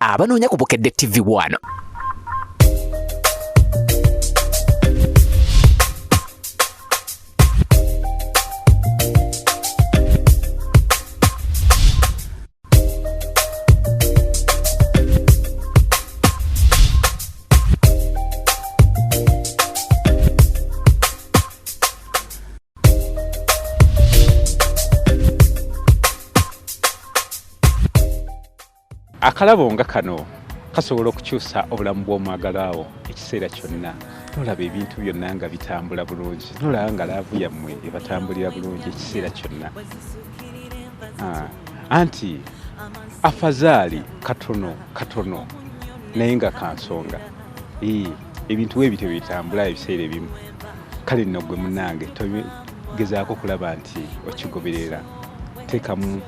abanoonya ku Bukedde TV1. Akalabo nga kano kasobola okukyusa obulamu bw'omwagalaawo ekiseera kyonna. Nolaba ebintu byonna nga bitambula bulungi, nolaba nga laavu yammwe ebatambulira bulungi ekiseera kyonna. Anti afazaali katono naye nga kansonga. Ebintu we bityo bitambula ebiseera ebimu. Kale nno gwe munnange togezaako kulaba nti okigoberera. Teekamu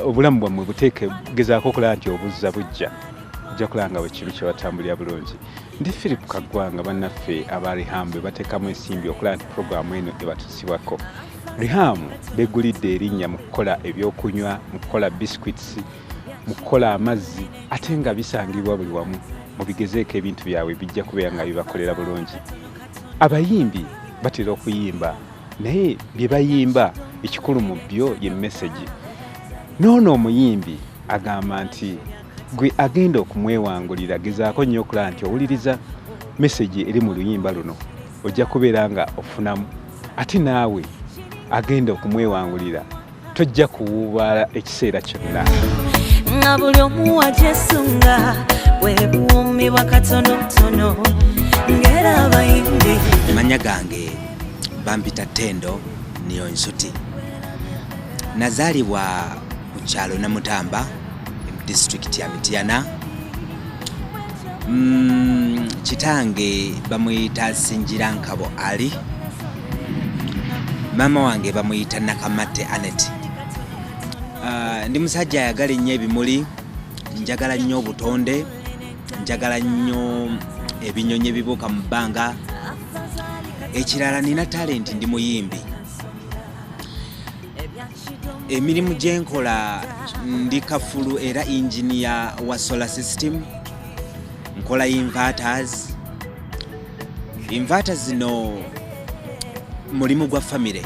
obulamu bwammwe buteeke, gezaako okulaba nti obuzza bujja kulaba nga bwekibi kyebatambulira bulungi. Ndi Philip Kaggwanga bannaffe aba Reham bateekamu ensimbi okulaba nti puroguramu eno ebatuusibwako. Reham beggulidde erinnya mu kukola ebyokunywa, mu kukola biscuits, mu kukola amazzi, ate nga bisangibwa buli wamu. Mubigezeeko ebintu byabwe bijja kubeera nga bibakolera bulungi. Abayimbi batera okuyimba, naye bye bayimba ekikulu mu byo ye message. Noono omuyimbi agamba nti gwe agenda okumwewangulira, gezaako nnyo okulaba nti owuliriza message eri mu luyimba luno, ojja kubeera nga ofunamu. Ate naawe agenda okumwewangulira tojja kuwuubaala ekiseera kyonna. Nga buli omu wajesunga bwebuwumibwa katonotono ngera abayimbi. Amanya gange bampita Ttendo niyo Nsuti. Nazaalibwa ku kyalo Namutamba mu disitulikiti ya Mityana. Kitange bamuyita Sinjira Nkabo Ali. Mama wange bamuyita Nakamate Anet. Ndi musajja ayagala ennyo ebimuli, njagala nnyo obutonde, njagala nnyo ebinyonyi ebibuuka mu bbanga. Ekirala nina talenti, ndi muyimbi. Emirimu gye nkola ndi kafulu era engineer wa solar system. Nkola inverters. Inverters zino mulimu gwa family.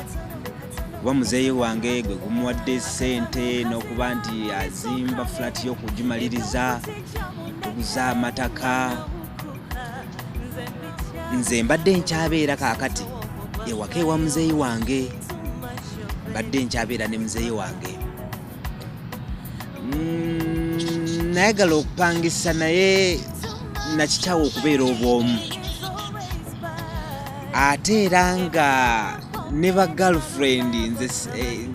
Kuba muzeeyi wange gwe gumuwadde ssente n'okuba nti azimba flat y'okugimaliriza, tuguza amataka. Nze mbadde nkyabeera kaakati ewaka ewa muzeeyi wange. Mbadde nkyabeera ne muzeeyi wange. Nayagala okupangisa naye nakikyawa okubeera obwomu. Ate era nga ne ba girlfriend nze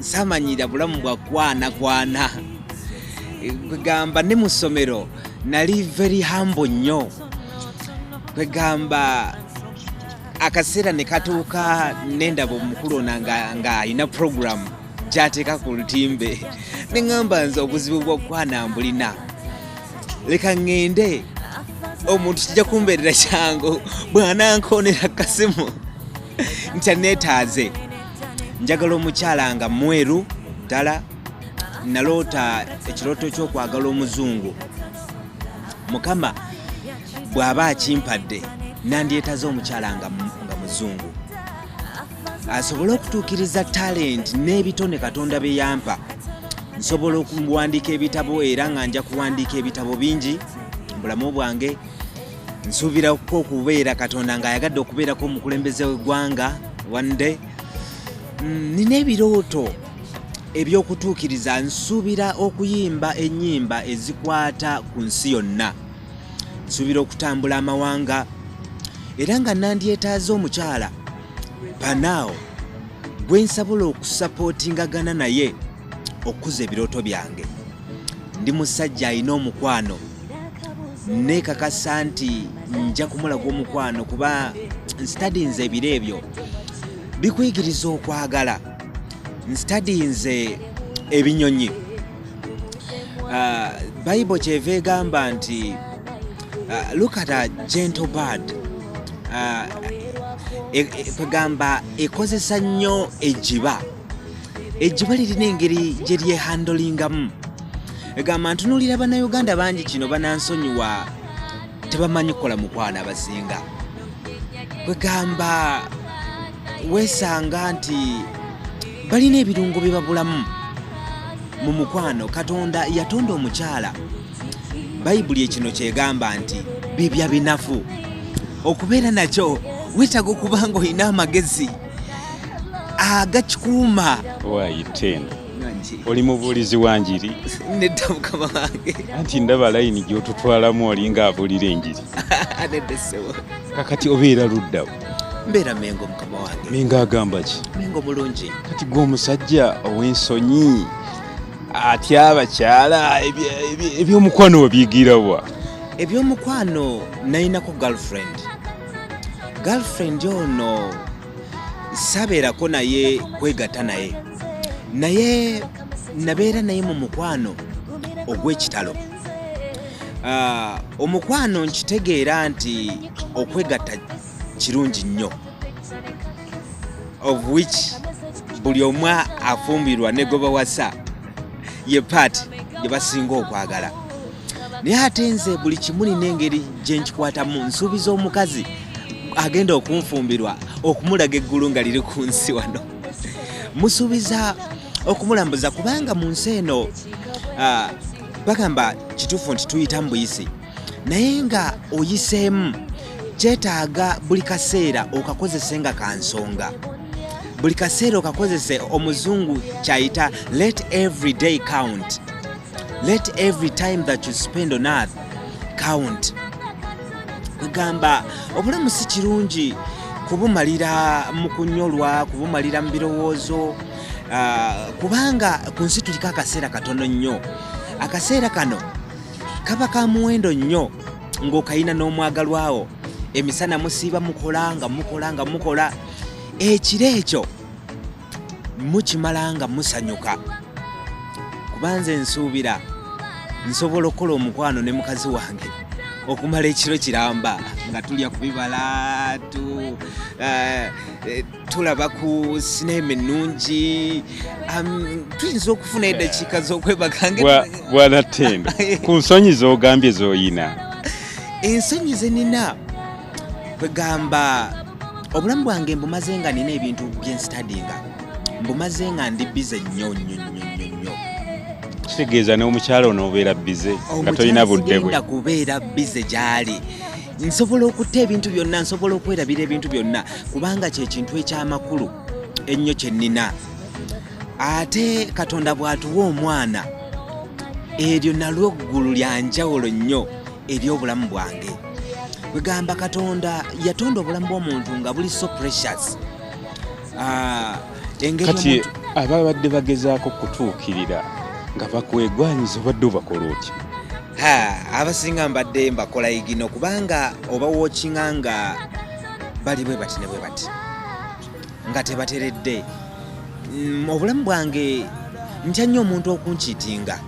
samanyira bulamu bwa kwana. Kwegamba ne mu ssomero nali very humble nnyo. Kwegamba akaseera ne katuuka nendaba omukulu nga alina program gy'ateeka ku lutimbe. Ne ŋŋamba nze obuzibu bw'okwana mbulina. Leka ŋŋende omuntu kijja kumbeerera kyangu bw'anankoonera kasimu nti neetaaze. Njagala omukyala nga mweru ddala. Naloota ekirooto ky'okwagala omuzungu. Mukama bw'aba akimpadde nandyetaze omukyala nga muzungu asobola okutuukiriza talent n'ebitone Katonda bye yampa. Nsobola okuwandiika ebitabo era nga nja kuwandiika ebitabo bingi mu bulamu bwange. Nsuubira okubeera Katonda ng'ayagadde okubeerako omukulembeze w'eggwanga one day. Nina ebirooto eby'okutuukiriza. Nsuubira okuyimba ennyimba ezikwata ku nsi yonna. Nsuubira okutambula amawanga era nga nandyetaaze omukyala panaawo gwe nsabola okusapootingagana naye okukuza ebirooto byange. Ndi musajja alina omukwano. Neekakasa nti nja kumulaga omukwano kuba nstadinze ebiro ebyo bikuyigiriza okwagala. Nstadinze ebinyonyi. Bible kyeva egamba nti look at a gentle bird. Kwegamba ekozesa nnyo ejjiba. Ejjiba lirina engeri gye lyehandolingamu. egamba ntunuulira bannayuganda bangi kino banansonyiwa tebamanyi kukola mukwano abasinga. Kwegamba weesanga nti balina ebirungo bye babulamu mu mukwano. Katonda yatonda omukyala, bayibuli ekino kyegamba nti bibya binafu. Okubeera nakyo weetaaga okuba nga olina amagezi agakikuuma. Waayitendo oli mubuulizi wa njiri? Nedda mukama wange. Anti ndaba layini gy'otutwalamu olinga abuulira enjiri. Nedda ssebo. Kakati obeera luddawo? Mbeera Mengo mukama wange. Mengo agamba ki? Mengo bulungi. Kati gwe omusajja ow'ensonyi atya abakyala ebyomukwano wabiyigira wa? Ebyomukwano nayinako girlfriend ono sabeerako naye kwegatta naye nabeera naye mu mukwano ogw'ekitalo. Omukwano nkitegeera nti okwegatta kirungi nnyo, of which buli omu afumbirwa ne gobawasa ye part gye basinga okwagala. Naye ate nze buli kimu nina engeri gye nkikwatamu. Nsuubiza omukazi agenda okunfumbirwa okumulaga eggulu nga liri ku nsi wano. Musuubiza okumulambuza kubanga mu nsi eno bagamba kituufu nti tuyita mu buyisi, naye nga oyiseemu kyetaaga buli kaseera okakozese nga kansonga. Buli kaseera okakozese, omuzungu kyayita let every day count. Let every time that you spend on earth count. Gamba obulamu si kirungi kubumalira mu kunyolwa, kubumalira mu birowoozo, kubanga ku nsi tuliko akaseera katono nnyo. Akaseera kano kaba ka muwendo nnyo ng'okayina n'omwagalwawo. Emisana musiiba mukola nga mukola. Ekiro ekyo mukimala nga musanyuka. Kubanze nsuubira nsobola okukola omukwano ne mukazi wange okumala ekiro kiramba nga tulya ku bibala, tulaba ku sinema ennungi, tuyinza okufuna eddakiika z'okwebaka. Bwana Ttendo, ku nsonyi z'ogambye z'oyina? Ensonyi ze nina kwegamba obulamu bwange mbumaze nga nina ebintu byenstadinga, mbumaze nga ndi bize nnyo. Kitegeeza n'omukyala onoobeera bize nga tolina budde bwe? Sigenda kubeera bize gy'ali. Nsobola okutta ebintu byonna, nsobola okwerabira ebintu byonna, kubanga kye kintu ekyamakulu ennyo kye nnina. Ate Katonda bw'atuwa omwana, eryo nalwo ggulu lya njawulo nnyo ery'obulamu bwange. Kwegamba Katonda yatonda obulamu bw'omuntu nga buli so precious. Kati ababadde bagezaako kutuukirira nga bakwegwanyiza obadde obakola otya? Abasinga mbadde mbakola igino, kubanga oba wookinga nga bali bwe bati ne bwe bati nga tebateredde. Obulamu bwange ntya nnyo omuntu okunkiitinga,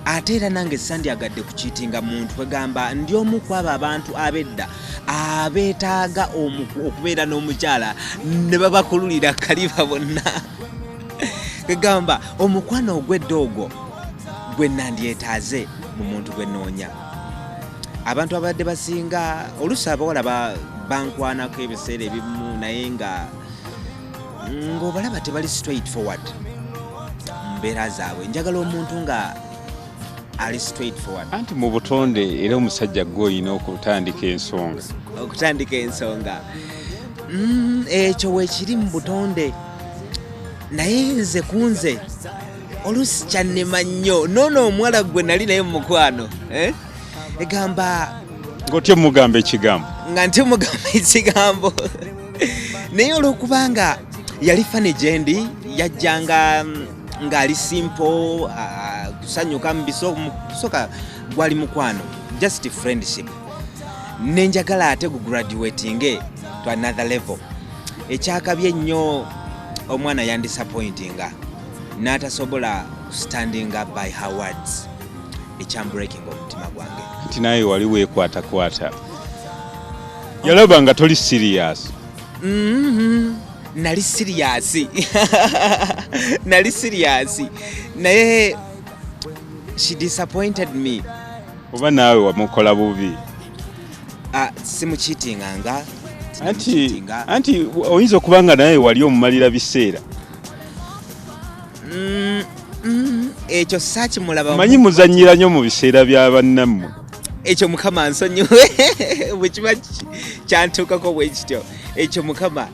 ate era nange sandyagadde kukiitinga muntu. Kwegamba ndi omu ku abo abantu ab'edda abeetaaga okubeera n'omukyala ne babakululira kaliba bonna. Kwegamba omukwano ogw'edda ogwo gwe nandyetaaze mu muntu gwe noonya. Abantu abadde basinga oluusi abawala bankwanako ebiseera ebimu, naye ng'obalaba tebali straight forward mu mbeera zaabwe. Njagala omuntu nga ali straight forward. Anti mu butonde era omusajja gw'olina okutandika ensonga. Ekyo weekiri mu butonde, naye nze kunze oluusi kyannema nnyo. Noono omuwala gwe nali naye mu mukwano egamba ng'otya mugamba ekigambo nga nti mugamba ekigambo naye olw'okubanga yali fane gyendi, yajjanga ng'ali simple, kusanyuka mu bisoka gwali mukwano, just friendship. Nenjagala ate gugraduatinge to another level. Ekyakabye nnyo omwana yandisappointinga n'atasobola standing up by her words. Ekyambreaking omutima gwange. Nti naye wali weekwatakwata, yalaba nga toli serious. Nali serious. Naye she disappointed me. Oba naawe wamukola bubi. Simukiitinganga. Anti oyinza okubanga naye wali omumalira biseera. Ekyo saakimulaba. Manyi muzannyira nnyo mu biseera bya bannammwe. Ekyo Mukama nsonyiwe bwe kiba kyantuukako bwe kityo. Ekyo Mukama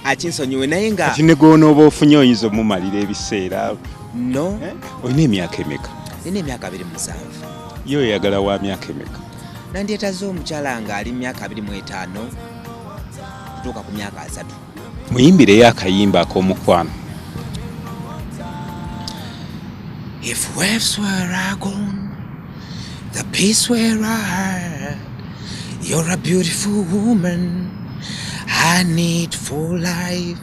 akinsonyiwe naye nga. Kati ne gw'onooba ofunye oyinza omumalira ebiseera. No. Olina emyaka emeka? Nina emyaka 27. Yo oyagala wa myaka emeka? Nandyetaze omukyala nga ali myaka 25 kutuuka ku myaka 3. Muyimbireyo akayimba ak'omukwano. If waves were gone, the peace were hard. You're a beautiful woman I need for life.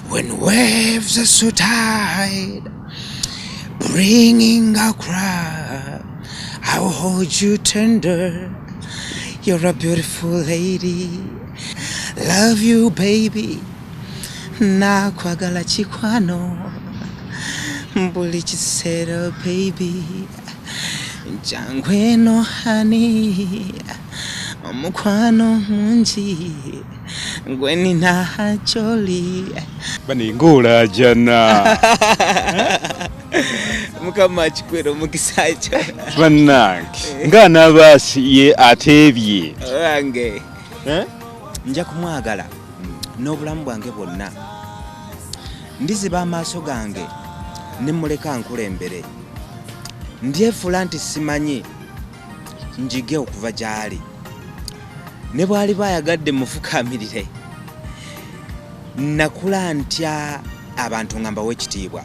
When waves are so tight, bringing a cry, I'll hold you tender. You're a beautiful lady. Love you, baby. Nakwagala chikwano. Buli chisera, baby. Jangweno honey. Omukwano mungi. Gweni na joli. Bani ngola jana. Mukama chikwero mukisacho. Bannange nga n'abaasi ye ateebye. Wange. Nja kumwagala n'obulamu bwange bwonna. Ndiziba amaaso gange ne muleka nkulembere. Ndyefuula nti simanyi njige okuva gy'ali. Ne bw'ali bayagadde mufukaamirire. Nakula ntya abantu ngamba w'ekitiibwa.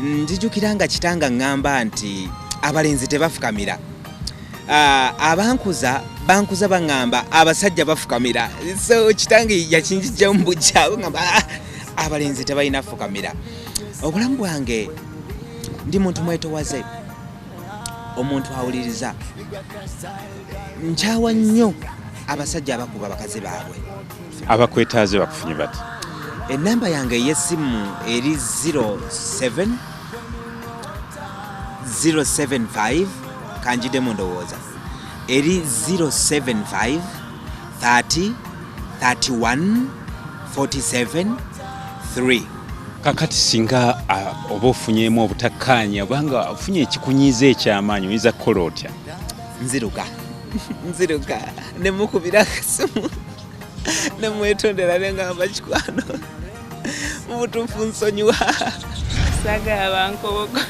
Nzijukira nga kitanga ngamba nti abalenzi tebafukamira. Abankuza bankuza bangamba abasajja bafukamira. So kitange yakinjija mu bujja ngamba abalenzi tebalina fukamira. Obulamu bwange ndi muntu mwetowaze. Omuntu awuliriza. Nkyawa nnyo abasajja abakuba bakazi baabwe. Abakwetaaze bakufunye bati. Enamba yange y'essimu eri 075 kanjidemu ndowooza. Eri 075 30 31 47 3. Kakati singa oba ofunyemu obutakkaanya obanga ofunye ekikunyiiza eky'amaanyi oyinza kukola otya? Nziruka ne mukubira akasimu ne mwetondera ne ngamba kikwano mu butuufu nsonyiwa. Saagala bankobogo.